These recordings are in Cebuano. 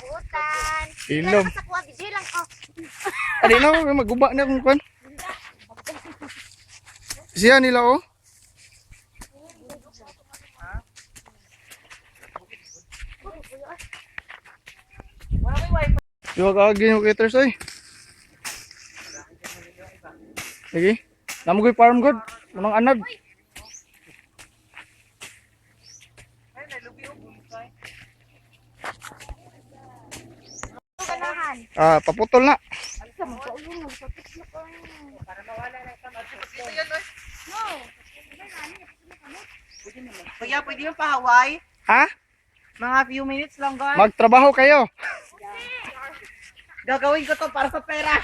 Kalibutan. Ilom. Sa kuha, video lang oh. Adi na, maguba na kung kwan. Siya nila oh. Duha ka agi yung caters ay. Sige. Namo ko'y farm god. Manang anad. Ganahan. Ah, paputol na. Kuya, pwede yung pahaway? Ha? Mga few minutes lang, guys. Magtrabaho kayo. Gagawin ko to para sa pera.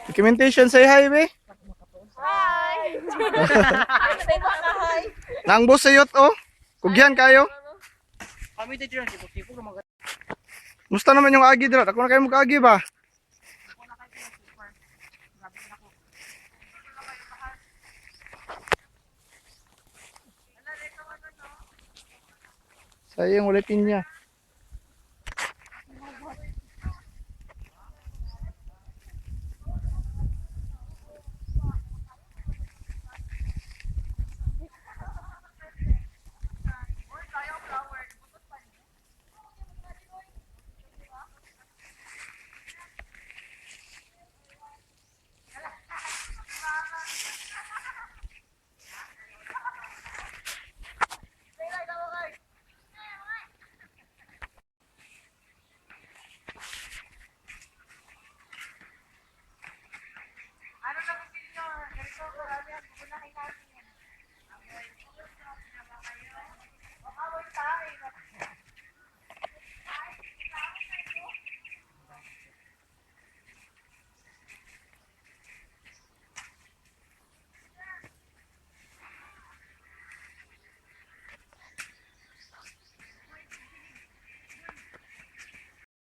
Documentation, say hi, be. Hi. Nang boss sa yacht, oh. Kugyan kayo. Kami dito yung tipo-tipo. Mga Musta naman yung agi dira? Ako na kayo mag-agi ba? Sayang wala pinya.